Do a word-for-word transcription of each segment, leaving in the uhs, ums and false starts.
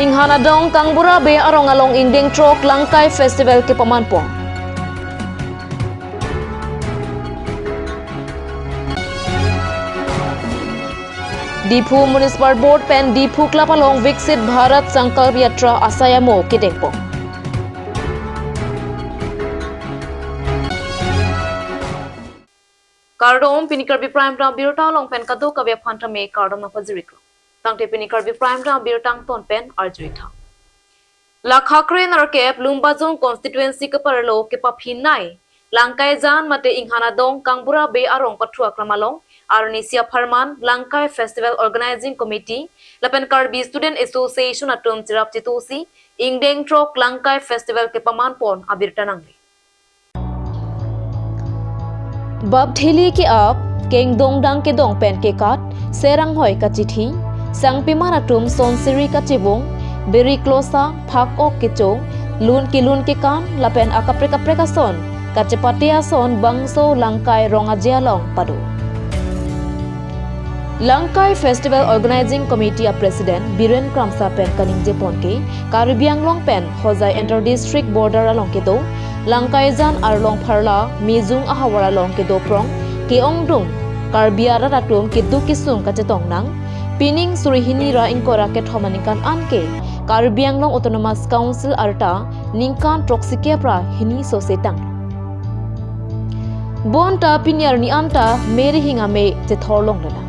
Inghan adong Kangbura Bey arong along ingdeng throk Langkai Festival kepamanpon. Diphu Municipal Board pen Diphu Club along Viksit Bharat Sankalp Yatra asai amo kedengpon. Kardom, pini Karbi Prime Time abirta along pen kadokave aphan tame kardom nangpajir-iklo. Tangte pini Karbi Prime Time abirta angton pen arju-ik tha. Lakha kre nerkep Lumbajong constituency keparlo kepaphinai Langkaijan mate Inghan adong Kangbura Bey arong pathu aklam along arnisi apharman Langkai Festival Organizing Committee lapen Karbi Student Association atum cherap chetosi ingdeng throk Langkai Festival kepamanpon abirta nangle. Bap thili ke-ap, kengdong dang kedong pen kekat, serang hoi kachithi, sangpiman atum sonsiri kachibung, biri klosa, phak-ok kecho, lun kelun kekan, lapen akaprek kaprek ason kachepate ason bangso Langkai rong aje along pado. Langkai Festival Organizing Committee a President Biren Kramsa pen kaningjepon ke, Karbi Anglong pen Hojai Inter District Border along kedo Langkaijan arlong pharla Mijung ahavar along kedo prong ke-ongdung Karbi arat atum keduk kesung kachetong nang, pining suri hini ra ingkoi ra kethom aningkan anke Karbi Anglong Autonomous Council arta ningkan throksi kep ra hini so setang. Bonta pini arni anta Mary Hing ame chethor longlelang.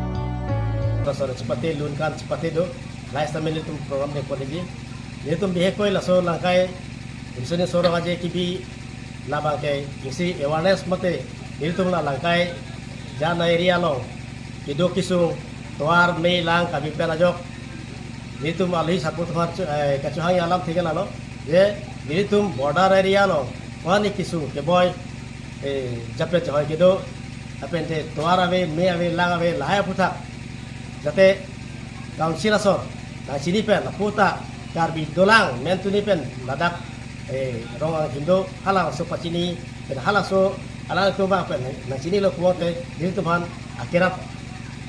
Laso chepate lun kan chepate do, lai sita nelitum program dengpon nangji. Nelitum bihekkoi laso Langkai, insuni sorong aje kebi labang ke isi awareness mate nelitum la Langkaijan area along keduk kesung tovar me lang kami pen ajok nelitum alhi sapu teman chu-, eh, kachohang alam thik lalo. Je nelitum border area along ko-an kesung keboi, eh, jape jahoi kedo, lapen te tovar ave, me ave, lang ave, lahai aphuthak jate council asor nangchini pen, laputa Karbi dolang mentuni pen ladak, eh, rong angthim do, halabangso pachini pen, halaso alangtum abang pen nangchinilo pulote nelitum aphan akerap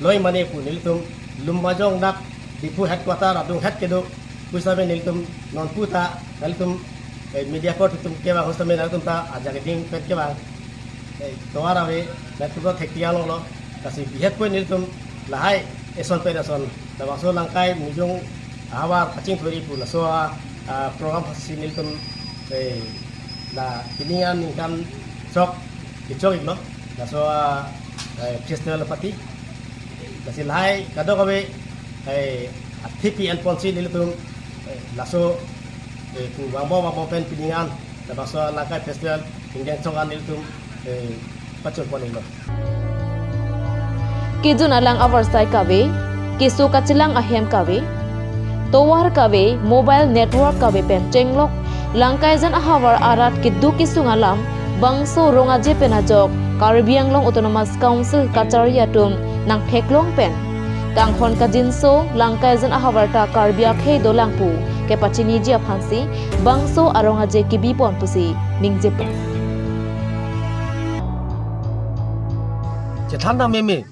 loi mane pu nelitum Lumbajong dak Diphu headquarter adung het kedo pusitame nelitum non puta nelitum, eh, media court atum kevang pusitame nelitum ta ajak ding pen kevang, eh, tovar ave, nelitum ta thekti along lo, lasi bihekkoi nelitum lahai eson pen eson labangso Langkai Mijung ahavar kachingthuri pu laso a, a, program si nelitum, eh, la pini an ningkan throk kechok-iklo laso a, eh, festival party. Lasi lahai kadokave, eh, athipi enponsi nelitum, eh, laso, eh, pu vangbom vangbom pen pini an labangso Langkai Festival ingdeng throk an nelitum, eh, pachunpon-iklo. Kejun alang avarsai kave, keso kachelang ahem kave, tovar kave, mobile network kave pen chenglok Langkaijan ahavar arat keduk kesung alam bangso rong aje pen ajok Karbi Anglong Autonomous Council kachari atum nangtheklong pen kanghon kajinso Langkaijan ahavar ta Karbi akhei dolang pu kepachiniji aphansi bangso arong aje kebipon pusi ningjepon. Chethan dam meme.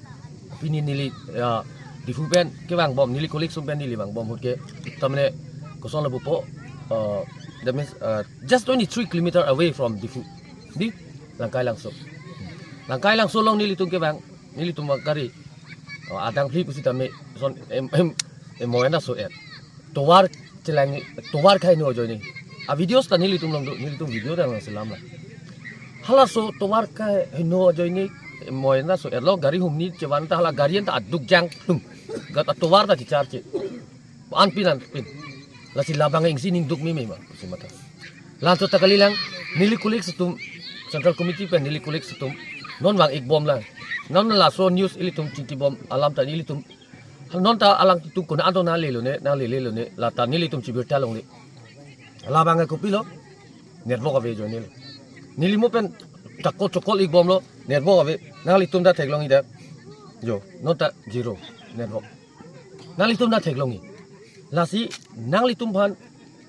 Pini neli, ya, Diphu pen kevangbom, neli colleague sum pen neli vangbom ahut ke, tamne koson lapu po, uh, that means, uh, just only three kilometer away from Diphu. Di Langkailangso. Langkailangso along nelitum kevang, nelitum vang kari, uh, adang phli pusitame, son em, em, em, moena so er. Tovar chelang, tovar kaheno ajoine. A videos ta nelitum along do, nelitum video ta nangselam la. Halaso tovar kaheno ajoine, moena so erlo gari humni chevan ta hala gari an ta aduk jang tum. Gat a tovar ta chicharche. Anpin anpin. Lasi labang ingsi ning duk meme ma, si matha. Laso ta kalilang, neli colleagues atum, Central Committee pen neli colleagues atum, non vang-ikbom lang. Non laso news ilitum chingkibom alam ta nelitum non ta alangtum konat an to nanglelo ne, nanglelelo ne, lata nelitum chibirta longle. Labang ke kopilo, network ave ajoine lo. Neli mo pen chakol chakol-ikbomlo, network ave, nanglitum ta theklong-ik da. Jo, non ta zero network. Nanglitum ta theklong-ik. Lasi nanglitum aphan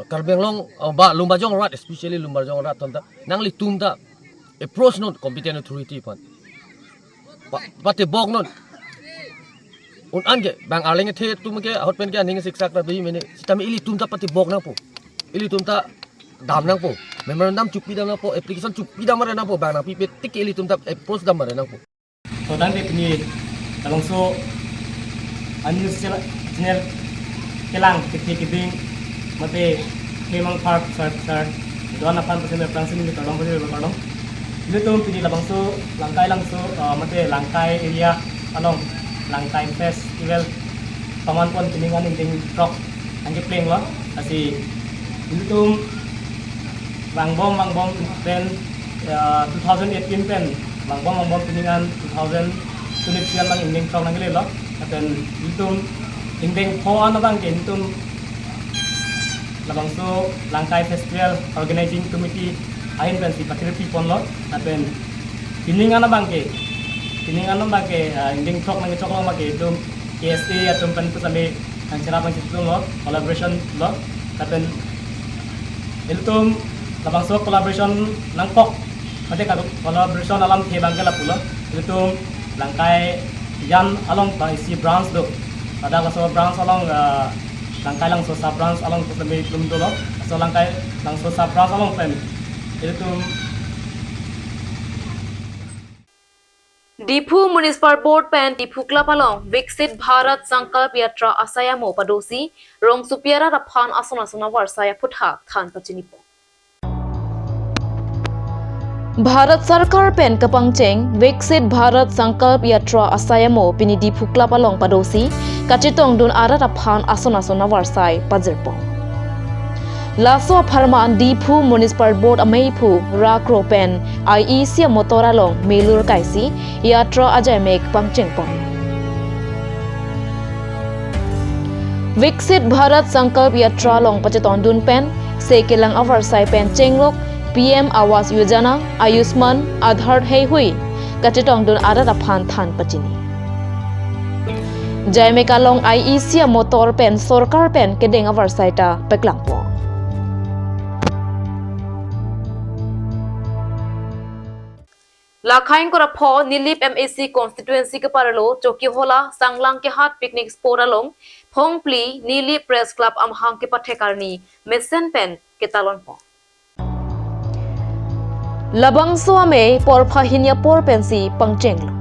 Karbi Anglong, oh, ba Lumbajong arat, especially Lumbajong arat atum ta, nanglitum ta approach non competent authority aphan. Pa, patebok non. Un-an ke bang arleng kethe atum ke ahut pen ke aning siksak ta bi mene. Sitame ilitum ta patibok nangpo. Ilitum ta dam nangpo. Memorandum chupidam nangpo, application chupidam mare nangpo, bang nangpipe tik ke ilitum ta approach dam mare nangpo. Todang de pini labangso a-news channel, channel kelang kethe keding mate memang park sar sar doan aphan pesen aphrangsi neli kardom pesen kardom. Ilitum pini labangso Langkai Langso, ah, mate Langkai area along Langkai Festival paman pon pining an ingdeng throk nangkeplenglo. Lasi ilitum vangbom vangbom pen, ah, two thousand eighteen pen vangbom vangbom pining an two thousand twenty-three an abang ingdeng throk nangkelelo. Lapen ilitum ingdeng pho an abang ke ilitum labangso Langkai Festival Organizing Committee ahin pensi pakirpi ponlo. Lapen pining an abang ke, pining an abang ke, ah, ingdeng throk nangkechoklo abang ke ilitum K S A atum pen pusitame nangcherap nangchitunglo, collaboration lo. Lapen ilitum labangso collaboration nangkok, mate ka collaboration alamthe abang ke lapulo. Ilitum Langkai Jan along ba isi branch do. Ladak laso branch along, ah, Langkai Langso sub branch along pusitame ilitum dolo. Laso Langkai Langso sub branch along pen ilitum Diphu Municipal Board pen Diphu Club along Viksit Bharat Sankalp Yatra asai amo padosi rongsopi arat aphan ason ason avarsai aphuthak than pachinipo. Bharat Sarkar pen kapangcheng Viksit Bharat Sankalp Yatra asai amo pini Diphu Club along padosi kachetongdun arat aphan ason ason avarsai pajirpo. Laso apharman Diphu Municipal Board ameiphu rakro pen I E C amotor along melur kaisi yatra ajaimek pangchengpon. Viksit Bharat Sankalp Yatra along pachetongdun pen se kelang avarsai pen chenglok P M Awas Yojana, Ayushman, Aadhaar heihui kachetongdun arat aphan than pachini. Jaimek along I E C amotor pen sorkar pen kedeng avarsai ta paklangpo. Lakhain kora pho Nilip M A C constituency keparlo Chokihola Sanglang Kehat picnic spot along phongphli Nilip Press Club amahang kepathek arni mesen pen ketalonpo. Labangso amei porpha hini apor pensi pangchenglo.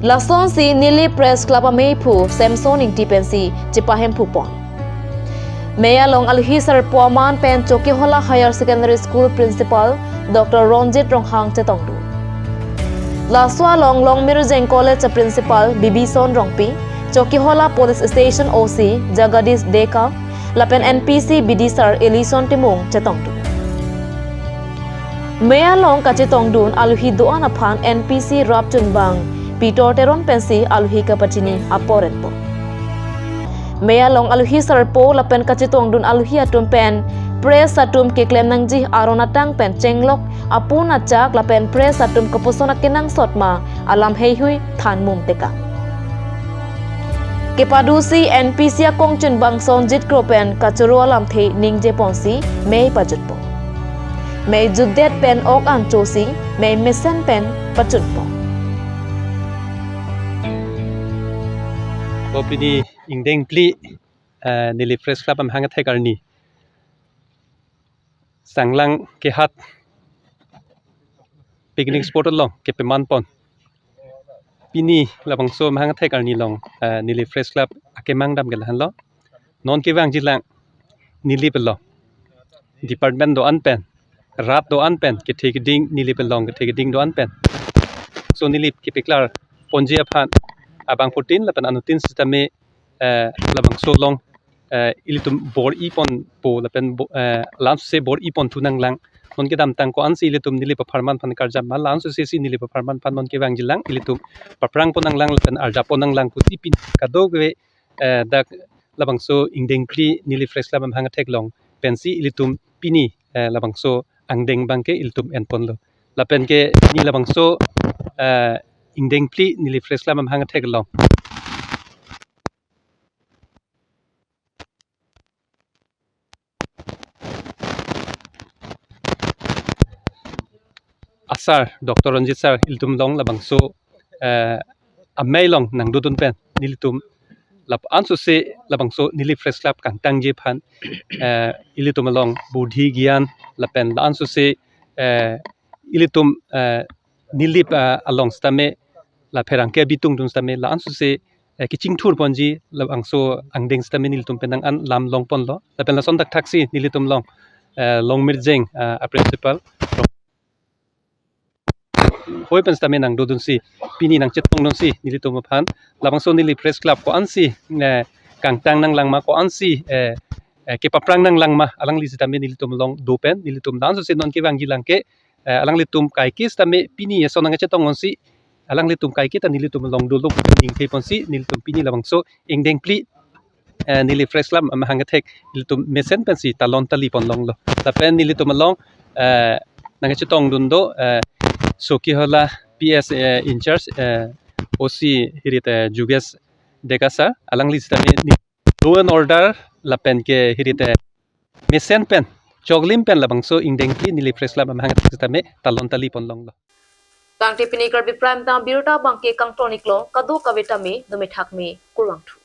Lasonsi Nilip Press Club ameiphu Samson Ingti pensi chepahemphupon. Mei along alohi sarpo aman pen Chokihola Higher Secondary School Principal Doctor Ronjit Ronghang chetongdun. Laso along Longmirjeng College a Principal Bibison Rongpi, Chokihola Police Station O C Jagadish Deka, lapen N P C B D sir Elison Timung chetongdun. Mei along kachetongdun alohi do-an aphan N P C rapchunbang Peter Teron pensi alohi kapachini apor enpo. Mei along alohi sarpo lapen kachetongdun alohi atum pen press atum keklem nangji aron atang pen chenglok apun achak lapen press atum kopuson akenangsot ma alam heihui than mum tekang. Kepadosi N P C akongchunbang Sonjit Kro pen kachoro alamthe ningjeponsi mei pajutpo. Mei jutdet pen ok an chosi mei mesen pen pachunpo. Ko pini ingdeng phli, eh, Nilip Press Club amahang athek arni Sanglang Kehat picnic spot along kepemanpon. Pini labangso amahang athek arni along, eh, Nilip Press Club akemang dam ke lahenlo. Non kevangjilang Nilip along department do-an pen, rat do-an pen kethe keding Nilip along kethe keding do-an pen. So Nilip kepeklar ponji aphan abangphutin lapen anuttin sitame, eh, labangso along, eh, ilitum bor-iponpo lapen bo-, eh, lamse bor-iponthu nanglang. Non kedamtang ko-ansi ilitum Nilip apharman aphan karjap ma, la-an sosesi Nilip apharman aphan non kevangjilang ilitum paprangpon nanglang lapen arjappon nanglang pusi pini kadokave, eh, dak labangso ingdeng phli Nilip Press Club amahang athek along pensi ilitum pini, eh, labangso angdeng abangke ilitum enponlo. Lapen ke pini labangso, eh, ingdeng phli Nilip Press Club amahang athek along asar Doctor Ronjit sir ilitum along labangso, eh, amei along nangdodun pen nelitum la-an sose labangso neli Press Club kangtangji aphan, eh, ilitum along budhi gyan lapen la-an sose, eh, ilitum, eh, Nilip, eh, along sitame la pherangke abitungdun sitame la-an sose, eh, kachingthur ponji labangso angdeng sitame nelitum pen nang-an lam longponlo. Lapen lason thakthaksi nelitum along, eh, Longmirjeng, eh, a-principal hoi pen sitame nangdodunsi, pini nangchetongdunsi nelitum aphan labangso neli Press Club ko-ansi, eh, kangtang nanglangma, ko-ansi, eh, eh, kepaprang nanglangma, alangli sitame nelitum along do pen nelitum la-an sose non kevangji lang ke, eh, alanglitum kaike sitame pini eson nangchetongdunsi, alanglitum kaike ta nelitum along dolo pu ningke ponsi nelitum pini labangso ingdeng phli, eh, neli Press Club amahang kethek nelitum mesen pensi talon tali ponlonglo. Lapen nelitum along, eh, nangchetongdun do, eh, Chokihola P S, eh, in charge, eh, O C hirit, eh, Jugesh Deka sir, alangli sitame ni law and order lapen ke hirit, eh, mesen pen choklim pen labangso ingdeng phli neli Press Club amahang kethek sitame talon tali ponlonglo. Tangte pini Karbi Prime Time abirta abangke kangton-iklo, kadokave tame dome thakme, kurvangthu.